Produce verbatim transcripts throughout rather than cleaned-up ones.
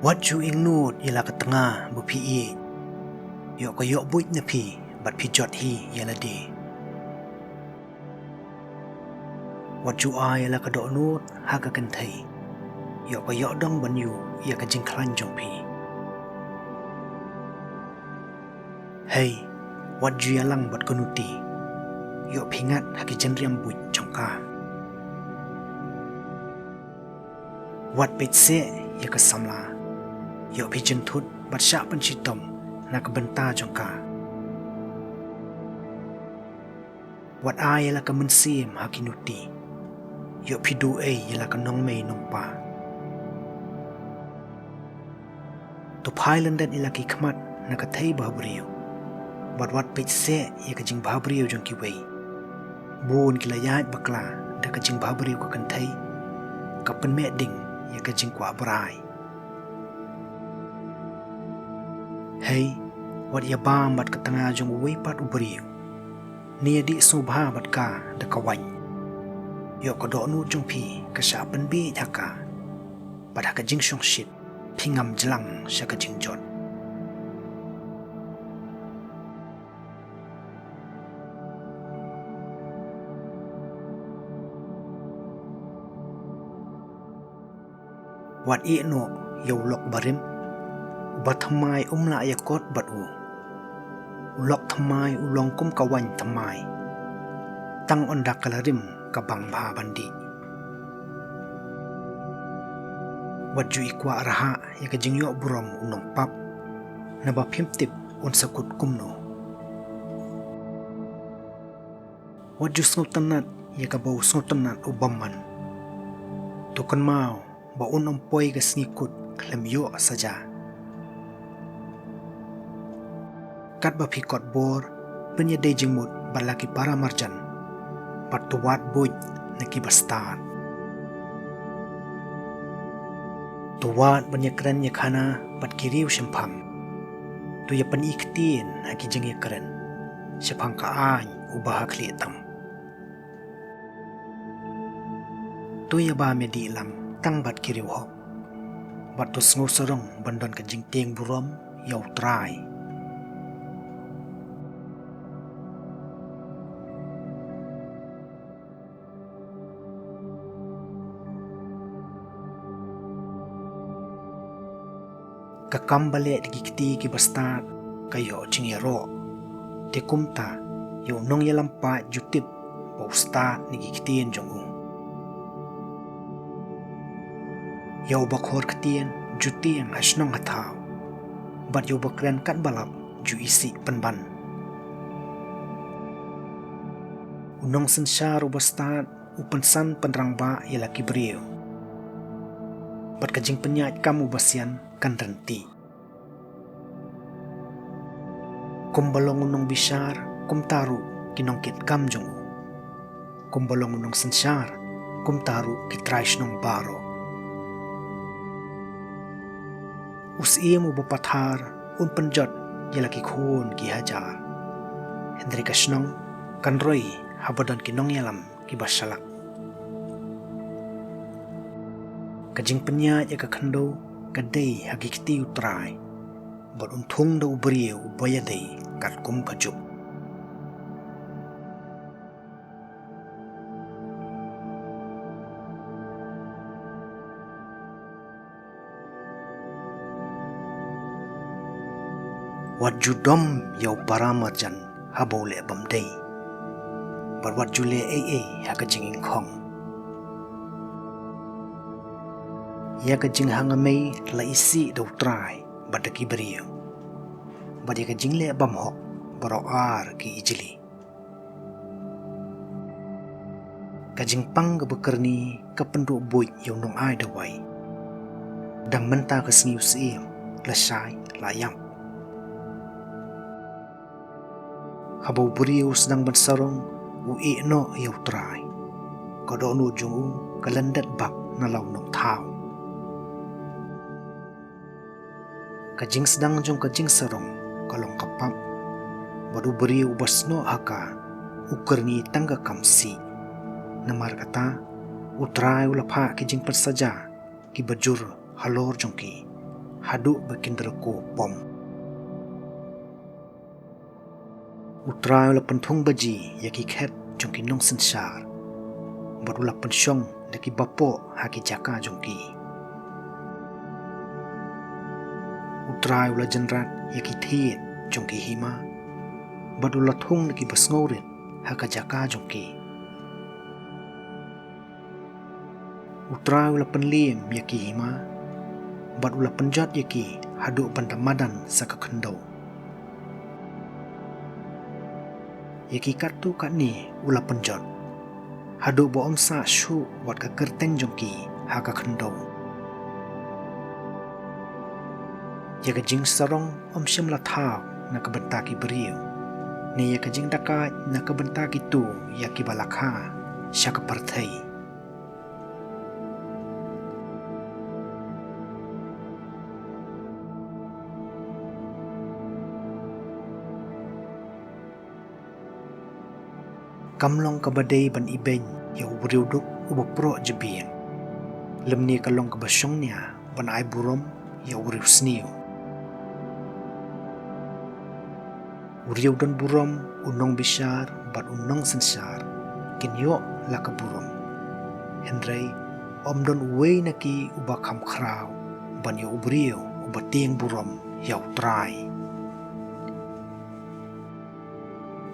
Wat ju iehnoh ïa la ka tnga ba phi ïeit. Ïoh ka ïoh buit na phi bad phi jot hi ïa lade. Wat ju ai ïa la ka dohnud ha ka kynthei. Ïoh ka ïoh dong ban ïuh ïa ka jingkhlaiñ jong phi. Hei, wat ju ïalang bad ka nuti. Ïoh phi ngat ha ki jingriam buit jong ka. Wat peit seh ïa ka samla. Ïoh phi jynthut bad shah pynshitom na ka bynta jong ka. Wat ai ïa la ka mynsiem ha ki nuti. Ïoh phi duh ei ïa la ka nongmei nongpa. To phai lyndet ïa la ki khmat na ka thei bhabriew. Bad wat peit seh ïa ka jingbhabriew jong kiwei. Bun ki la ïaid bakla da ka jingbhabriew ka kynthei. Ka pynmeh ding ïa ka jingkwah brai. Hei, wat ïa bam bad ka tnga jong uwei pat u briew. Ne ïa dih sngewbha bad ka da ka waiñ. Ïoh ka dohnud jong phi ka shah pynbiej ha ka. Bad ha ka jingshongshit phi ngam jlang sha ka jingjot. Wat iehnoh ïa u lok barim. Uba thymmai um lah ïa kot bad u. U lok thymmai u long kum ka waiñ thymmai. Tang ynda ka la rim ka bang bha ban dih. Wat ju ikwah rhah ïa ka jingïoh burom u nongpap. Naba phim tip un sa kut kumno. Wat ju sngewtynnat ïa kaba u sngewtynnat u bymman. To kynmaw ba un ym poi ka sngi kut khlem ïoh saja. Katba phi kot bor, pynïadei jingmut bad la ki para marjan. Bad to wad buit na ki bastad. To wad ban ïakren ïakhana bad ki riew shemphang. To ïa pyni ktien ha ki jingïakren shaphang ka aiñ uba ha khlieh tam. To ïa bam ïa dih lam tang bad ki riew hok. Bad to sngew sarong ban don ka jingtieng burom ïa u Trai. Ka kam ba leh da ki kti ki bastad ka ïoh jingïaroh. Te kumta ïa u nongïalam pat ju tip ba u stad na ki ktien jong u. Ïa uba khor ktien ju tieng ha shnong ha thaw. Bad ïa uba kren katba lap ju isih pynban. U nongsynshar uba stad u pynsan pynrangbah ïa la ki briew. Bad ka jingpynïaid kam uba sian kan rynti. Kumba long u nongbishar kumta ruh ki nongkitkam jong u. Kumba long u nongsynshar kumta ruh ki trai shnong baroh. U syiem uba pathar un pynjot ïa la ki khun ki hajar. Hynrei ka shnong kan roi haba don ki nongïalam kiba shalak. Ka jingpynïaid ïa ka khyndew ka dei ha ki kti u Trai. Bad un thung da u briew uba ïadei katkum ka juk. Wat ju dom ïa u para marjan haba u leh bymdei. Bad wat ju leh ei ei ha ka jingïengkhong. Ïa ka jinghangamei la isih da u Trai bad da ki briew. Bad ïa ka jingleh bymhok baroh ar ki ijli. Ka jingpang kaba kyrni ka pynduh buit ïa u nongai dawai. Dang mynta ka sngi u syiem la shai la ïap. Haba u briew u sdang ban sarong u ïehnoh ïa u Trai. Ka dohnud jong u ka lyndet bak na la u nongthaw. Ka jingsdang jong ka jingsarong ka long ka pap. Bad u briew uba snoh ha ka u kyrni tang ka kam sih. Namar kata u Trai u la phah ki jingpynsaja kiba jur halor jong ki. haduh ba kin da la kuh pom. U Trai u la pynthung baji ïa ki khet jong ki nongsynshar, bad u la pynshong da ki bapoh ha ki jaka jong ki. U Trai u la jynrat ïa ki thied jong ki hima, bad u la thung da ki basngewrit ha ka jaka jong ki. U Trai u la pynliem ïa ki hima, bad u la pynjot ïa ki haduh ban da madan sa ka khyndew. Ïa ki katto katne u la pynjot, haduh ba ym sah shuh wat ka kyrteng jong ki ha ka khyndew. Ïa ka jingsarong ym shym la thaw na ka bynta ki briew, ne ïa ka jingdakaid na ka bynta kito ïa kiba la kha sha ka pyrthei. Kam long kaba dei ban ibeiñ ïa u briew duk uba proh jabieng, lymne ka long kaba shongnia ban ai burom ïa u briew sniew. U briew don burom, u nongbishar bad u nongsynshar kin ïoh la ka burom. Hynrei ym don uwei na ki uba kham khraw ban ïa u briew uba tieng burom ïa u Trai.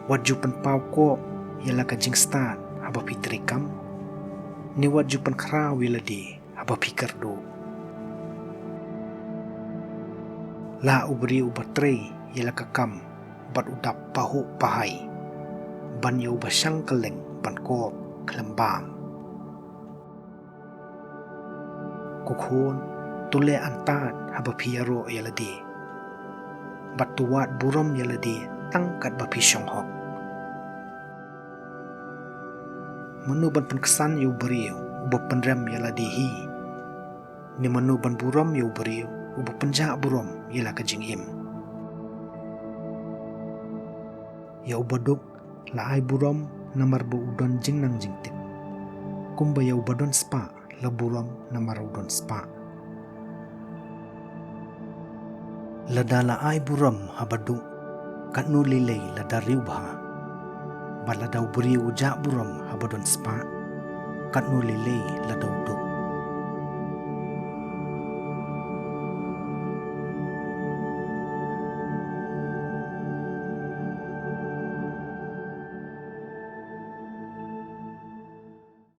Wat ju pynpaw kob ïa la ka jingstad haba phi treikam, ne wat ju pynkhraw ïa lade haba phi kyrduh. La u briew uba trei ïa la ka kam bad u dap pahuh pahai ban ïa uba shang kylleng ban kob khlem bam. Ko khun, to leh antad haba phi ïaroh ïa lade, bad to wad burom ïa lade tang katba phi shong hok. Mano ban pynksan ïa u briew uba pynrem ïa lade hi? Ne mano ban burom ïa u briew uba pynjah burom ïa la ka jingim? Ïa uba duk la ai burom namar ba u don jingnang jingtip, kumba ïa uba don spah la burom namar u don spah. Lada la ai burom haba duk, katno lei lei lada riewbha? Bad lada u briew u jah burom haba don spah, katno lei lei lada u duk?